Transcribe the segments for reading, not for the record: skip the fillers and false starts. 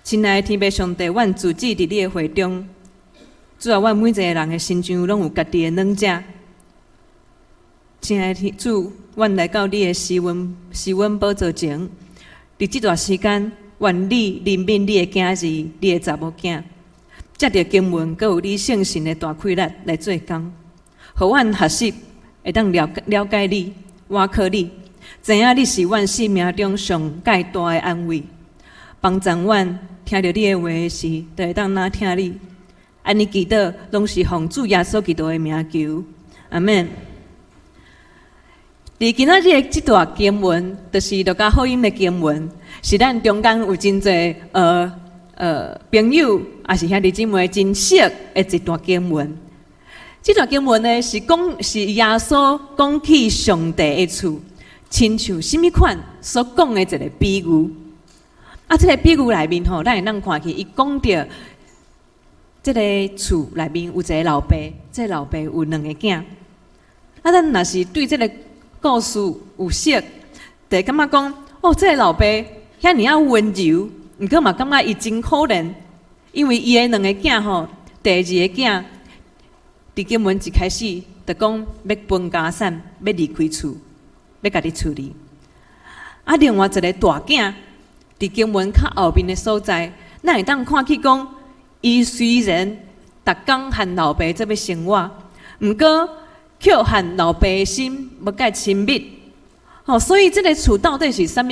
親愛的天父上帝，阮聚集佇你的會中，主啊，阮每一个人的身上攏有家己的軟者。親愛的天主，阮來到你的施恩施恩寶座前，佇這段時間，願你憐憫你的囝兒，你的查某囝，藉著經文，閣有你聖神的大氣力來做工，予阮學習會當了了解你，倚靠你，知影你是阮生命中上蓋大的安慰，幫助阮聽著你的話時，就會當若聽你。按呢祈禱，攏是奉主耶穌基督的名求，阿們。佇今仔日的這段經文，就是路加福音的經文，是咱中間有真濟朋友，抑是兄弟姊妹真熟的一段經文。這段經文呢，是講是耶穌講起上帝的厝，親像啥物款所講的一個比喻。啊，這個比喻內面吼，咱會當看去，伊講著這个厝內面有一个老爸，這个老爸有兩个囝。啊，咱若是對這个故事有熟，就會感覺講，哦，這个老爸遐爾仔溫柔，毋過嘛感覺伊真可憐，因為伊的兩个囝吼，第二個囝佇經文一開始就講欲分家產，欲離開厝，欲家己處理。啊，另外一個大囝佇經文較後面的所在，咱會當看去講，伊雖然逐工和老爸做伙生活，毋過卻和老爸的心無蓋親密。吼，所以這个厝到底是啥物？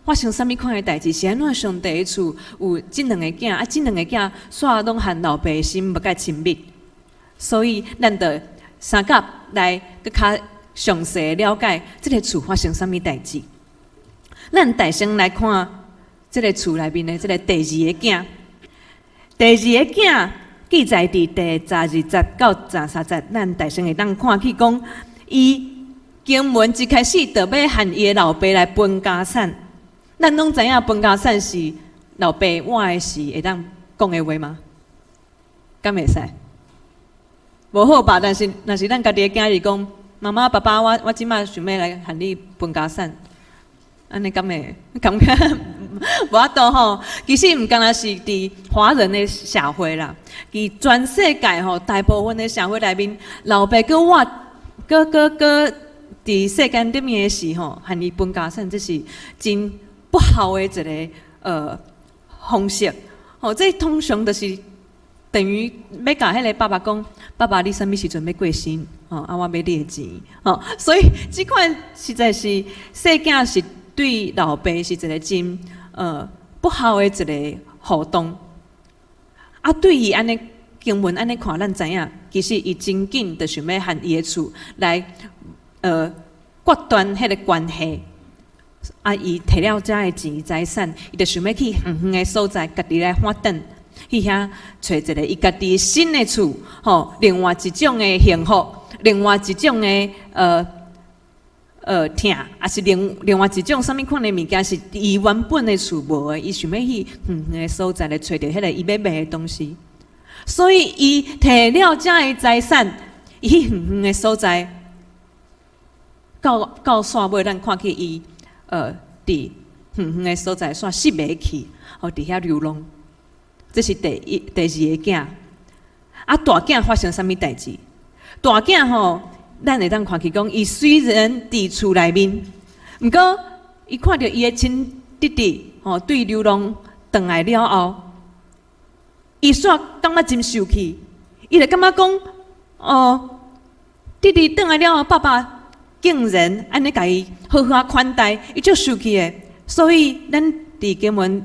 發生啥物款的代誌？是按怎上帝的厝有這兩个囝，啊，這兩个囝煞攏和老爸的心無蓋親密。所以，咱就相佮來閣較詳細了解這个厝發生啥物代誌。咱大先來看這个厝內面的這个第二个囝。第二个囝記載佇第12節到13節，咱大先會當看去講，伊經文一開始就欲和伊的老爸來分家產。咱攏知影分家產是老爸活的時會當講的話嗎？敢會使？無好吧？但是若是咱家己的囝兒講，媽媽爸爸，我這擺想欲來和你分家產，按呢敢會？感覺無法度吼。其實毋干焦是佇華人的社會啦，佇全世界吼，大部分的社會內面，老爸閣活，閣閣閣佇世間頂面的時吼，和伊分家產，這是真不好的一个方式。吼，這通常就是等於欲共彼个爸爸講，爸爸你啥物時陣欲過身？吼，啊我欲你的錢，吼，所以這款實在是細囝是對老爸是一个真不好的一个互動。啊，對伊按呢經文按呢看，咱知影，其實伊真緊就想欲和伊的厝來割斷彼个關係。啊，伊提了遮的錢財產，伊就想欲去遠遠的所在，家己來發展。去遐揣一个伊家己新的厝，吼，另外一種的幸福，另外一種的疼，抑是另外一種啥物款的物件，是伊原本的厝無的，伊想欲去遠遠的所在來揣著彼个伊欲欲的東西。所以伊提了遮的財產，伊去遠遠的所在，到煞尾，咱看去伊佇遠遠的所在煞失袂去，吼，佇遐流浪。這是第一、第二个囝。啊，大囝發生啥物代誌？大囝吼，咱會當看去講，伊雖然佇厝內面，毋過伊看著伊的親弟弟吼，對流浪轉來了後，伊煞感覺真受氣，伊就感覺講，哦，弟弟轉來了後，爸爸竟然按呢共伊好好仔款待，伊足受氣的。所以咱佇經文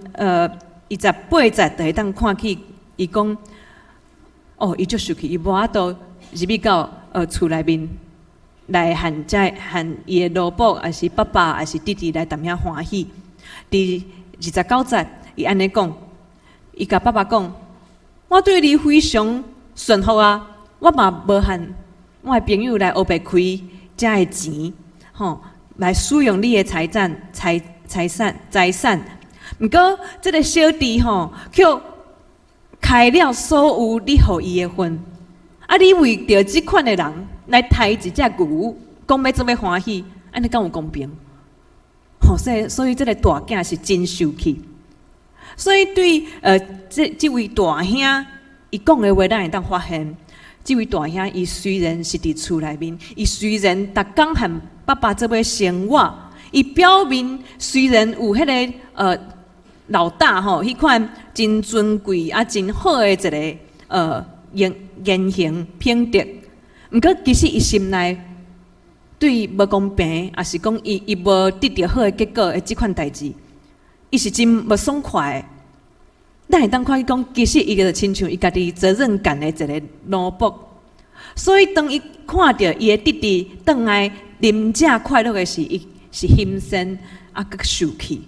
28節就會當看去，伊講，哦，伊足受氣，伊無法度入去到厝內面來和遮和伊的老母，抑是爸爸，抑是弟弟來踮遐歡喜。佇29節，伊按呢講，伊共爸爸講，我對你非常順服啊，我嘛無和我的朋友來烏白開遮的錢，吼，來使用你的財產、財財產、財產。毋過，這个小弟吼，卻開了所有你予伊的份。啊！你為著這款的人來刣一隻牛，講欲做欲歡喜，按呢敢有公平？吼，所以這个大囝是真受氣。所以對這位大兄伊講的話，咱會當發現，這位大兄伊雖然是佇厝內面，伊雖然逐工和爸爸做伙生活，伊表面雖然有彼個老大吼，彼款真尊貴啊，真好的一个言行品德，毋過其實伊心內對無公平，抑是講伊無得著好的結果的這款代誌，伊是真無爽快的。咱會當看伊講，其實伊就親像伊家己責任感的一个奴僕，所以當伊看著伊的弟弟轉來啉食快樂的時，伊是欣羨啊，閣受氣。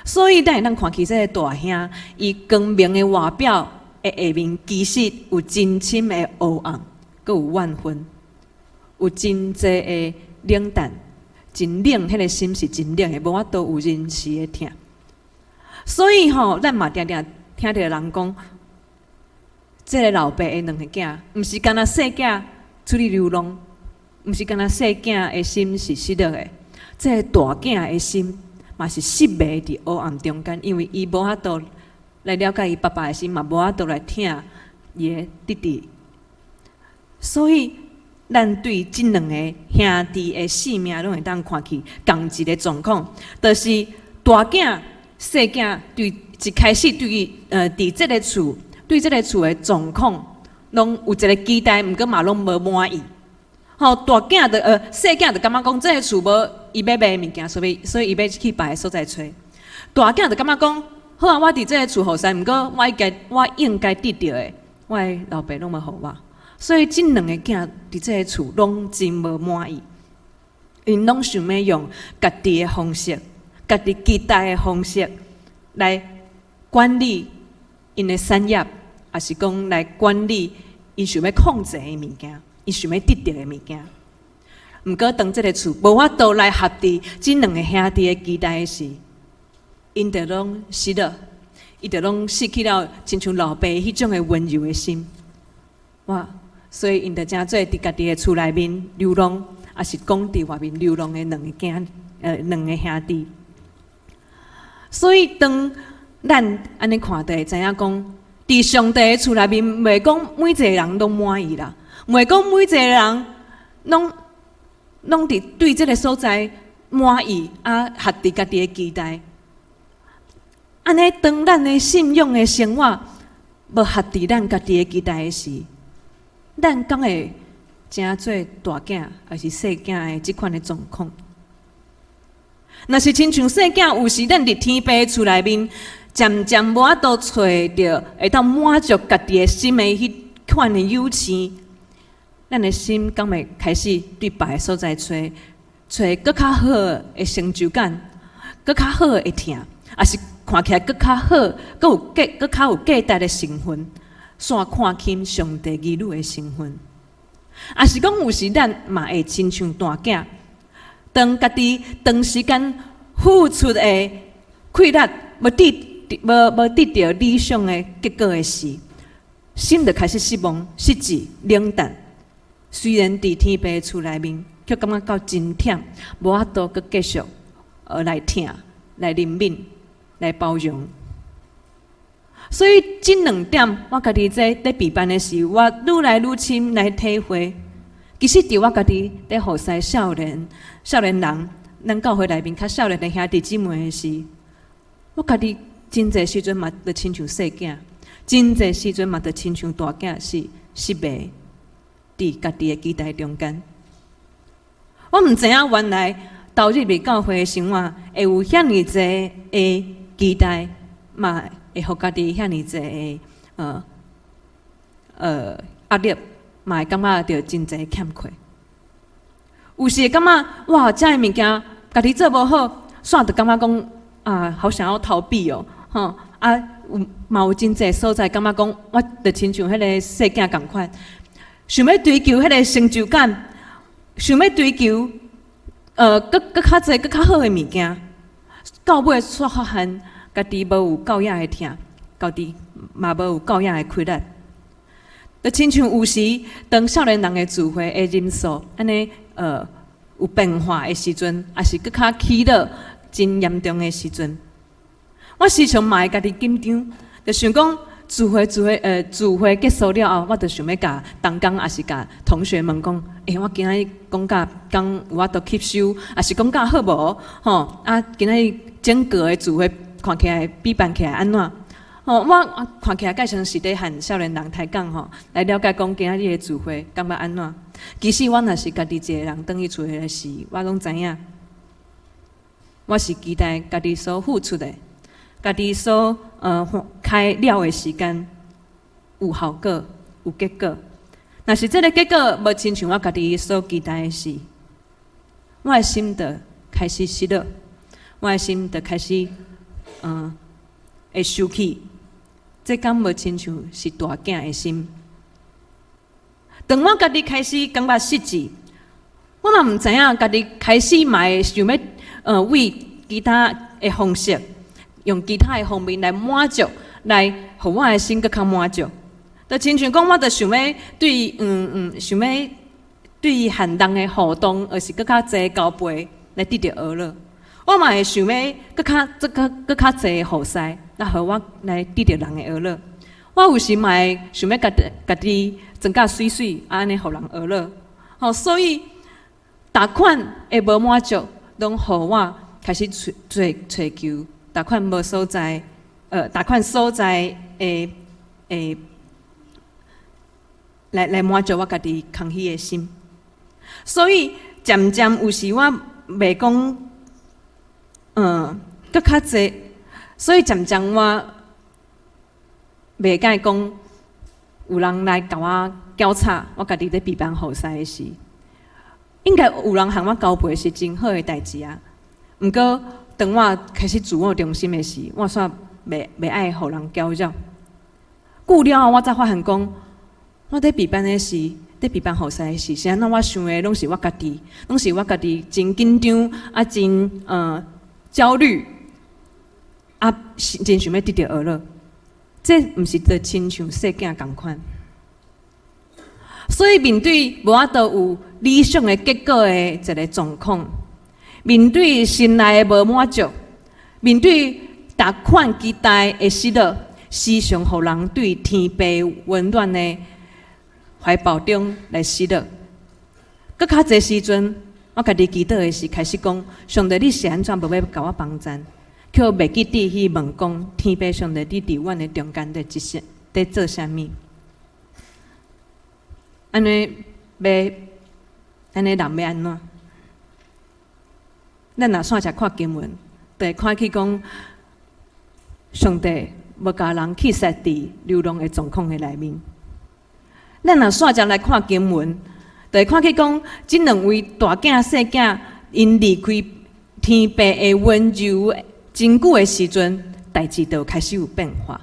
所以咱會當看起這个大兄，伊光明的外表的下面，其實有真深的黑暗，閣有怨恨，有真濟的冷淡，真冷，彼个心是真冷的，無法度有仁慈的疼。所以吼，咱嘛定定聽著人講，這个老爸的兩个囝，毋是干焦細囝出去流浪，毋是干焦細囝的心是失落的，這个大囝的心嘛是失迷佇黑暗中間，因為伊無法度來了解伊爸爸的心，嘛無法度來疼伊的弟弟。所以，咱對這兩个兄弟的性命，攏會當看去仝一个狀況，就是大囝、細囝對一開始對伊佇這个厝，對這个厝的狀況，攏有一个期待，毋過嘛攏無滿意。吼，大囝就細囝就感覺講，這个厝無伊欲賣的物件，所以伊欲去別个所在揣。大囝就感覺講，好啊，我佇這个厝予勢，毋過我應該得著的，我的老爸攏無予我。所以這兩个囝佇這个厝攏真無滿意，𪜶攏想欲用家己的方式，家己期待的方式來管理𪜶的產業，抑是講來管理𪜶想欲控制的物件，𪜶想欲得著的物件。毋過當這个厝無法度來合佇這兩个兄弟的期待的時，𪜶就攏失落，伊就攏失去了親像老爸彼種的溫柔的心。哇！所以𪜶就成做佇家己的厝內面流浪，抑是講佇外面流浪的兩个囝，兩个兄弟。所以當咱按呢看，就會知影講，佇上帝的厝內面，袂講每一个人攏滿意啦，袂講每一个人攏佇對這个所在滿意啊，合佇家己的期待。按呢，當咱的信仰的生活無合佇咱家己的期待的時，咱敢會成做大囝抑是細囝的這款的狀況？若是親像細囝，有時咱佇天父厝內面，漸漸無法度揣著會當滿足家己的心的彼款的誘惑，咱的心敢會開始對別个所在揣揣閣較好的成就感，閣較好的疼，抑是看起來閣較好、閣較有價值的成分，煞看輕上帝兒女的身份？抑是講有時咱嘛會親像大囝，當家己長時間付出的氣力無得著理想的結果的時，心就開始失望、失志、冷淡。雖然佇天父厝內面，卻感覺到真忝，無法度閣繼續來疼、來憐憫、來包容。所以這兩點，我家己這佇備辦的時，我愈來愈深來體會。其實，佇我家己佇服侍少年人，咱教會內面較少年的兄弟姊妹的時，我家己真濟時陣嘛，就親像細囝，真濟時陣嘛，就親像大囝，是失迷佇家己的期待中間。我毋知影原來投入佇教會的生活會有遐爾濟的期待，嘛會予家己遐爾濟的壓力，嘛會感覺著真濟欠缺。有時會感覺哇，這个物件家己做無好，煞就感覺講啊，好想要逃避哦，吼啊，有嘛有真濟所在感覺講，我就親像彼個細囝仝款，想欲追求彼個成就感，想欲追求閣較濟、閣較好的物件，到尾煞發現家己無有夠影的疼，家己嘛無有夠影的氣力。就親像有時當少年人的聚會的人數按呢有變化的時陣，抑是閣較起落真嚴重的時陣，我時常嘛會家己緊張，就想講聚會結束了後，我就想欲共同工抑是共同學們講，欸，我今仔日講甲敢有法度吸收，抑是講甲好無？吼，啊，今仔日整個的聚會看起來比辦起來按怎？吼，我看起來蓋像是咧和少年人抬槓吼，來了解講今仔日的聚會感覺按怎？其實我若是家己一個人轉去厝的時，我攏知影，我是期待家己所付出的，家己所開了的時間有效果、有結果。若是這个結果無親像我家己所期待的時，我的心就開始失落，我的心就開始會生氣。這敢無親像是大囝的心？當我家己開始感覺失志，我嘛毋知影家己開始嘛會想欲為其他的方式，用其他的方面來滿足，來予我的心閣較滿足。就親像講，我就想欲對想欲對和人的互動，抑是閣較濟交陪來得著娛樂。我嘛會想欲閣較這閣閣較濟服侍，來予我來得著人的娛樂。我有時嘛會想欲家己家己裝甲媠媠，按呢予人娛樂。吼，所以逐款的無滿足，攏予我開始揣揣揣求，逐款無所在，逐款所在的的來滿足我家己空虛的心。所以漸漸有時我袂講，閣較濟，所以漸漸我袂佮講有人來共我攪吵，我家己咧備辦服侍的時，應該有人和我交陪是真好的代誌啊。毋過當我開始自我中心的時，我煞袂愛予人攪擾。久了後，我才發現講，我佇備辦的時，佇備辦服侍的時，是按怎我想的攏是我家己，攏是我家己真緊張啊，真焦慮，啊，真想欲得著娛樂。這毋是就親像細囝仝款。所以面對無法度有理想的結果的一个狀況，面對心內的無滿足，面對逐款期待的失落，時常予人對天父溫暖的懷抱中來失落。閣較濟時陣，我家己祈禱的時，開始講：上帝，你是按怎無欲共我幫贊？卻袂記得去問講，天父上帝，你佇阮的中間佇執行，佇做啥物？按呢欲，按呢人欲按怎？咱若煞來看經文，就會看去講，上帝無共人棄殺佇流浪的狀況的內面。咱若煞來看經文，就會看去講，這兩位大囝細囝，𪜶離開天父的溫柔真久的時陣，代誌就開始有變化。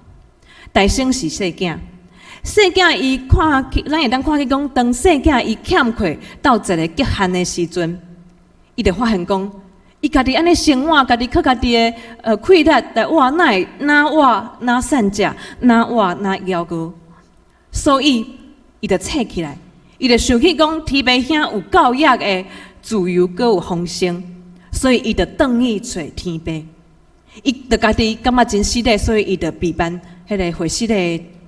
大先是細囝，細囝伊看去，咱會當看去講，當細囝伊欠缺到一个極限的時陣，伊就發現講，伊家己按呢生活，家己靠家己的氣力來活，哪會哪活哪散食，哪活哪枵餓，所以伊就醒起來，伊就想起講天父兄有夠額的自由，閣有豐盛，所以伊就轉去揣天父。伊就家己感覺真失禮，所以伊就備辦彼个會室的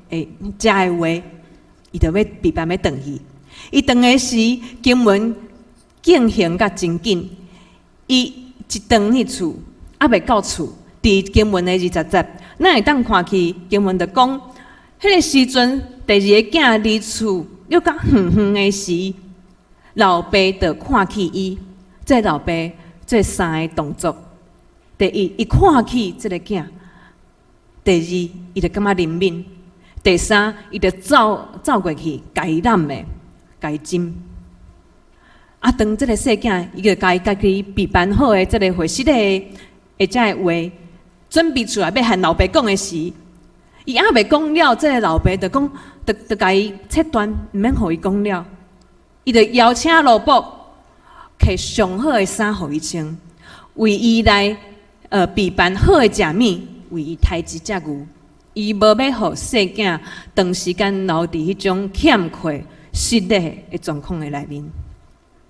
食的話，伊就欲備辦欲轉去。伊轉的時，經文進行甲真緊，伊一轉去厝，猶未到厝，佇經文的20節，咱會當看去經文就講，彼个時陣，第二个囝離厝猶較遠遠的時，老爸就看去伊，這老爸做三个動作。第一，伊看去這个囝；第二，伊就感覺憐憫；第三，伊就走走過去，共伊攬的，共伊親。啊，當這个細囝，伊就共伊家己備辦好的這个會室的的這个話，準備出來欲和老爸講的時，伊猶未講了，這个老爸就講，就共伊切斷，毋免予伊講了。伊就邀請奴僕，提上好的衫予伊穿，為伊來備辦好的食物，為伊刣一隻牛。伊無欲予細囝長時間留佇彼種欠缺、失禮的狀況的內面。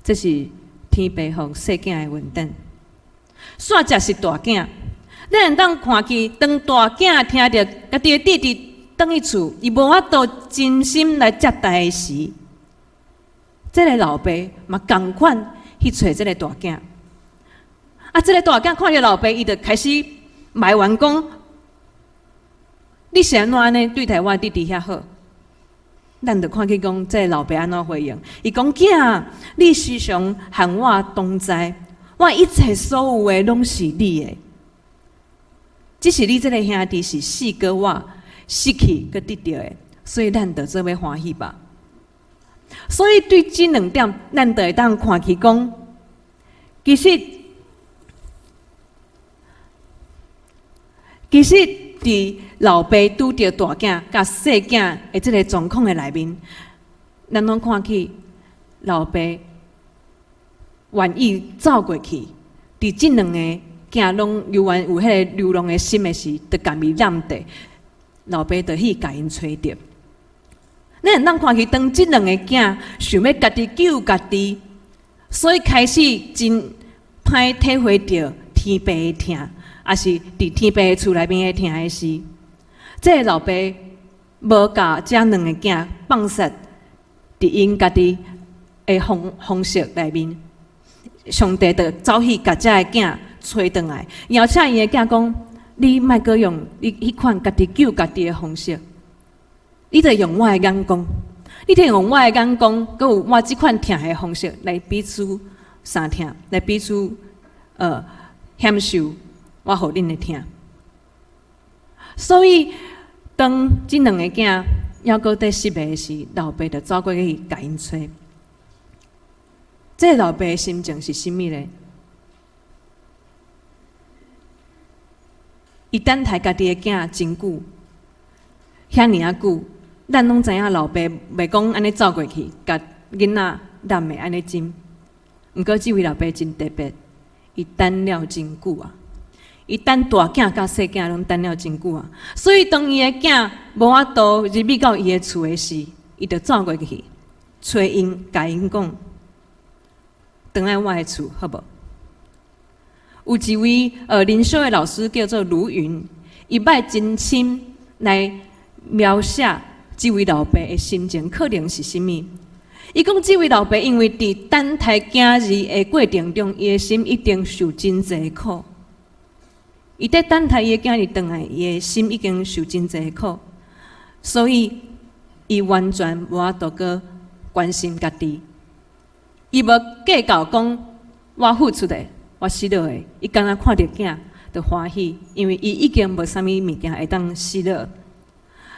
這是天父予細囝的恩典。煞才是大囝，咱會當看去，當大囝聽著家己的弟弟轉去厝，伊無法度真心來接待的時，這个老爸嘛仝款去揣這个大囝。啊，這个大囝看著老爸，伊就開始埋怨講：你是按怎按呢對待我弟弟遐好？咱就看見講，這个老爸按怎回應？伊講：囝，你時常和我同在，我一切所有的攏是你的。只是你這个兄弟是死過我失去閣得著的，所以咱就做伙歡喜吧。所以對這兩點，咱就會當看去講，其實佇老爸拄著大囝佮細囝的這个狀況的內面，咱攏看去老爸願意走過去，佇這兩個囝攏猶原有彼个流浪的心的時，就共伊攬著，老爸就去共𪜶揣著。咱會當看去，當這兩个囝想欲家己救家己，所以開始真歹體會著天父的疼，抑是佇天父的厝內面的疼的時，這个老爸無共這兩个囝放殺佇𪜶家己的方式內面，上帝就走去共這个囝揣轉來，邀請伊的囝講：你莫閣用你彼款家己救家己的方式，你著用我的眼光，你著用我的眼光，閣有我這款疼的方式來彼此相疼，來彼此享受我予恁的疼。所以，當這兩个囝猶閣佇失迷的時，老爸就走過去共𪜶揣。這个老爸的心情是啥物呢？伊等待家己的囝真久，遐爾仔久，咱攏知影老爸袂講按呢走過去，共囡仔攬的按呢緊。毋過這位老爸真特別，伊等了真久啊！伊等大囝佮細囝攏等了真久啊！所以當伊的囝無法度入去到伊的厝的時，伊就走過去，揣𪜶，共𪜶講：轉來我的厝，好無？有一位靈修的老師叫做盧雲，伊捌真深來描寫這位老爸的心情可能是啥物。伊講這位老爸因為佇等待囝兒的過程中，伊的心一定受真濟苦。伊佇等待伊的囝兒轉來，伊的心已經受真濟苦，所以伊完全無法度閣關心家己。伊無計較講我付出的，我失落的，伊敢若看著囝就歡喜，因為伊已經無啥物物件會當失落。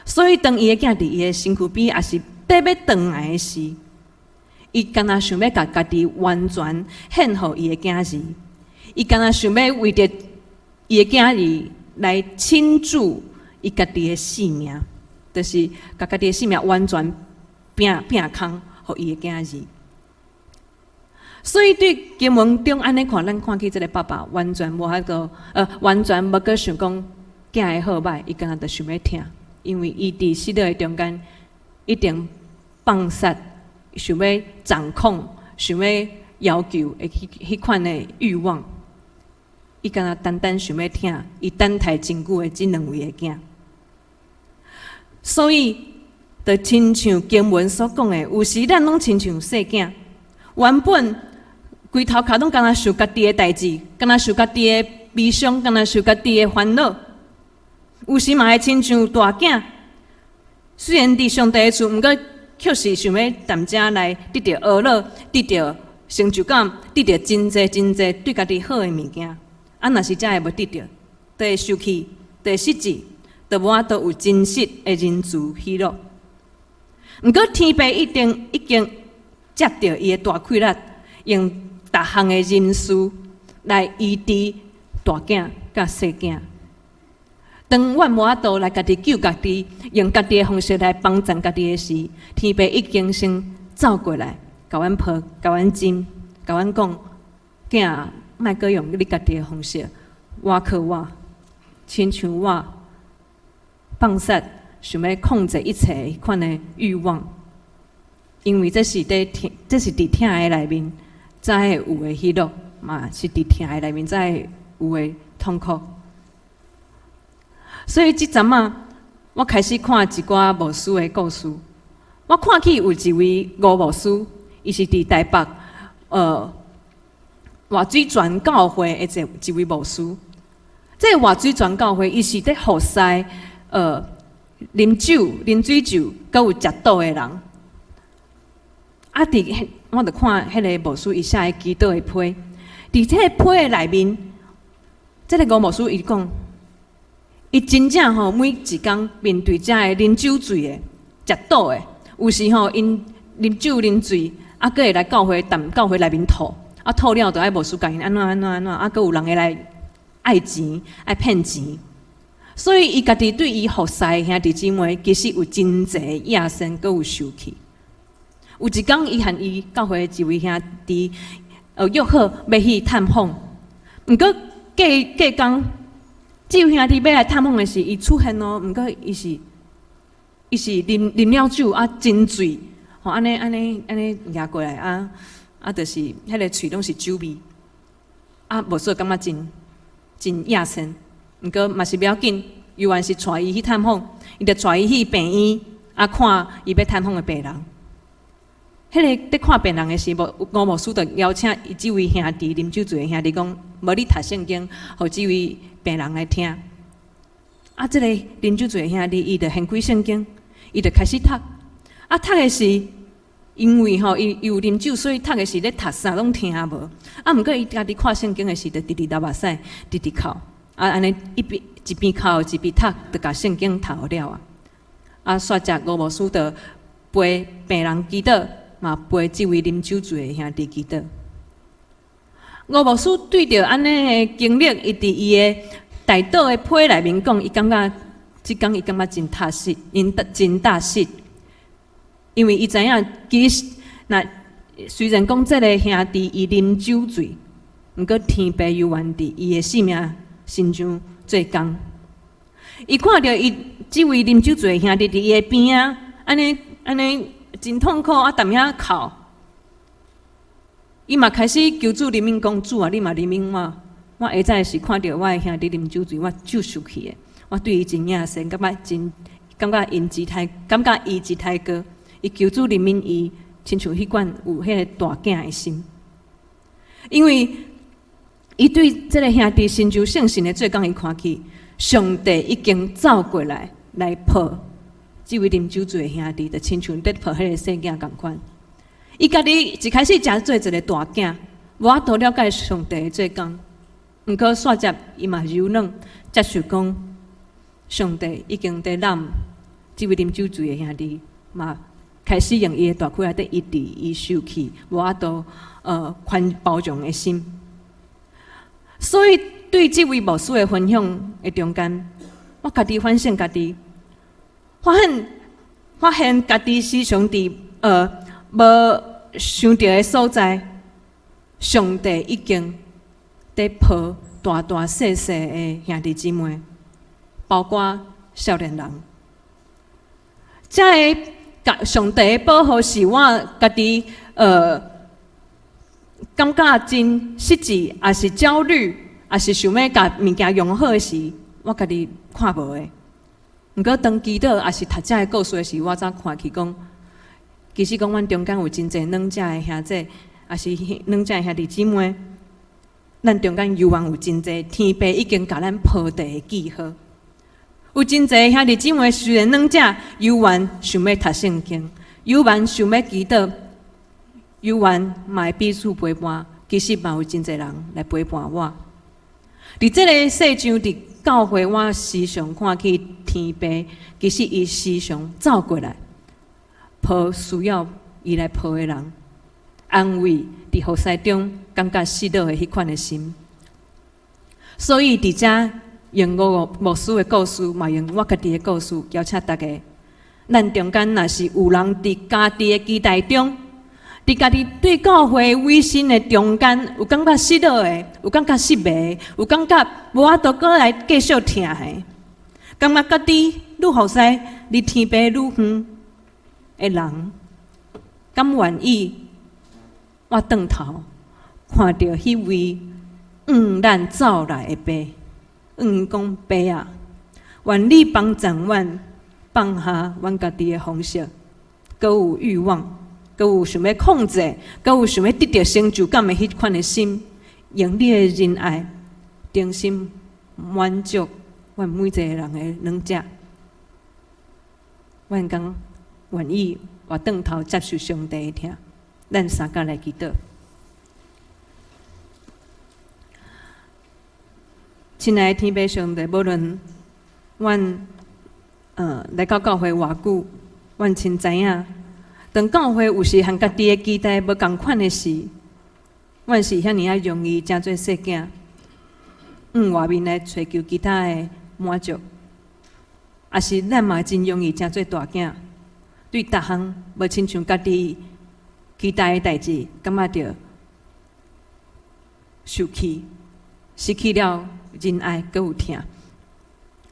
所以當伊的囝佇伊的身軀邊，抑是綴欲轉來的時，伊敢若想欲共家己完全獻予伊的囝兒，伊敢若想欲為著伊的囝兒來傾注伊家己的性命，就是共家己的性命完全拚拚空予伊的囝兒。所以對經文中按呢看，咱看去這个爸爸完全無法度，完全無閣想講囝的好歹，伊敢若就想欲疼，因為伊佇失落的中間一定放殺，想欲掌控，想欲要求的彼款的慾望，伊敢若單單想欲疼，伊等待真久的這兩位的囝。所以，就親像經文所講的，有時咱攏親像細囝，原本規頭殼攏敢若想家己的代誌，敢若想家己的悲傷，敢若想家己的煩惱。有時嘛會親像大囝，雖然佇上帝的厝，毋過卻是想欲踮遮來得著娛樂，得著成就感，得著真濟真濟對家己好的物件。啊，若是遮的無得著，就會生氣，就會失志，就無法度有真實的仁慈喜樂。毋過天父一定已經藉著伊的大氣力，用逐項的仁慈來醫治大囝佮細囝。當阮無法度來家己救家己，用家己的方式來幫贊家己的時，天父已經先走過來，共阮抱，共阮親，共阮講：囝，莫閣用你家己的方式，倚靠我，親像我放殺想欲控制一切彼款的慾望，因為這是佇疼，這是佇疼的內面才會有的喜樂，嘛是佇疼的內面才會有的痛苦。所以這陣仔，我開始看一寡牧師的故事。我看起有一位吳牧師，伊是佇台北活水泉教會的一位牧師。這個活水泉教會，伊是佇服侍啉酒、啉水酒，閣有食賭的人。啊！佇我就看彼个牧師伊寫的祈禱的批，佇這個批的內面，這个吳牧師伊講，伊真正吼每一工面對遮个啉酒醉的、食賭的，有時吼𪜶啉酒啉醉，啊，閣會來教會踮教會內面吐，啊吐了就愛牧師共𪜶按怎按怎按怎，啊閣有人會來愛錢、愛騙錢，所以伊家己對伊服侍的兄弟姊妹，其實有真濟厭嫌，閣有受氣。有一工，伊和伊教會的一位兄弟，約好欲去探訪。毋過隔隔工，這位兄弟欲來探訪的時，伊出現哦。毋過伊是啉了酒啊，真醉，吼按呢按呢按呢行過來啊啊，就是彼个喙攏是酒味。啊，牧師感覺真真厭嫌，毋過嘛是無要緊，猶原是帶伊去探訪，伊就帶伊去病院啊，看伊欲探訪的病人。彼个佇看病人的時，吳牧師就邀請伊這位兄弟啉酒醉的兄弟講：無你讀聖經，予這位病人來聽。啊，這个啉酒醉的兄弟，伊就掀開聖經，伊就開始讀。啊，讀的時，因為吼伊有啉酒，所以讀的時咧讀啥攏聽無。啊，毋過伊家己看聖經的時，就直直流目屎，直直哭。啊，按呢一邊一邊哭一邊讀，就共聖經讀了啊。啊，煞才吳牧師就陪病人祈禱，嘛陪這位啉酒醉的兄弟祈禱。吳牧師對著按呢的經歷，伊佇伊的代禱的批內面講，伊感覺這工伊感覺真踏實，𪜶真踏實，因為伊知影其實若雖然講這个兄弟伊啉酒醉，毋過天父猶原佇伊的性命身上做工。伊看著伊這位啉酒醉的兄弟佇伊的邊仔，按呢按呢真痛苦啊！踮遐哭，伊嘛開始求主憐憫，講主啊，你嘛憐憫我。我下早時看著我的兄弟啉酒醉，我就受氣的。我對伊真厭嫌，感覺真感覺𪜶錢太，感覺伊錢太高。伊求主憐憫伊，親像彼款有彼个大囝的心。因為伊對這个兄弟成就聖神的做工，伊看去，上帝已經走過來來抱這位啉酒醉的兄弟，就親像佇抱彼个細囝仝款。伊家己一開始誠做一个大囝，無法度了解上帝的做工。毋過煞才伊嘛柔軟接受講，上帝已經佇攬這位啉酒醉的兄弟，嘛開始用伊的大氣來佇醫治伊受氣，無法度寬包容的心。所以對這位牧師的分享的中間，我家己反省家己，發現家己時常佇無想著的所在，上帝已經佇抱大大細細的兄弟姊妹，包括少年人。這个上帝的保護是我家己感覺真失志，抑是焦慮，抑是想欲共物件用好的時，我家己看無的。毋過當祈禱抑是讀這个故事的時，我才看去講，其實講阮中間有真濟軟者的兄弟，抑是軟者的兄弟姊妹，咱中間猶原有真濟天父已經共咱鋪地的記號。有真濟兄弟姊妹雖然軟者，猶原想欲讀聖經，猶原想欲祈禱，猶原嘛會彼此陪伴。其實嘛有真濟人來陪伴我。佇這個世上，佇教會，我時常看去天父，其實伊時常走過來，抱需要伊來抱的人，安慰佇服侍中感覺失落的彼款的心。所以佇遮用吳牧師的故事，嘛用我家己的故事，邀請大家，咱中間若是有人佇家己的期待中，佇家己對教會委身的中間，有感覺失落的，有感覺失迷，有感覺無法度閣來繼續疼的，感覺家己愈服侍離天父愈遠的人，敢願意我轉頭看著彼位向咱走來的爸，向伊講爸啊，願你幫助阮放下阮家己的方式，閣有欲望，閣有想欲控制，閣有想欲得著成就感的彼款的心，用你的仁愛，重新滿足阮每一个人的軟弱。阮敢願意活轉頭接受上帝的疼，咱相佮來祈禱。親愛的天父上帝，無論阮來到教會偌久，阮真知影，當教會有時和家己的期待無仝款的時，阮是遐爾仔容易成做細囝，向外面來揣求其他的滿足，抑是咱嘛真容易成做大囝，對逐項無親像家己期待的代誌，感覺著受氣，失去了仁愛，閣有疼。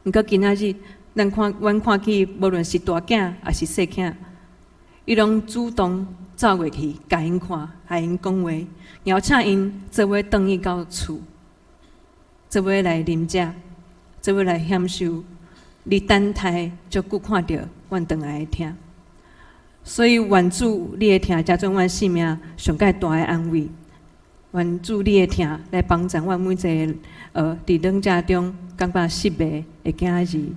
毋過今仔日，咱看，阮看見，無論是大囝抑是細囝，伊攏主動走過去，共𪜶看，共𪜶講話，邀請𪜶做伙轉去到厝，做伙來啉食，做伙來享受。你等待足久看著阮轉來的疼，所以願主你的疼，成做阮生命上蓋大的安慰。願主你的疼來幫助阮每一个佇軟弱中感覺失敗的囝兒。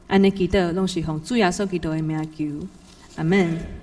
按呢祈禱，攏是奉主耶穌基督的名求，阿門。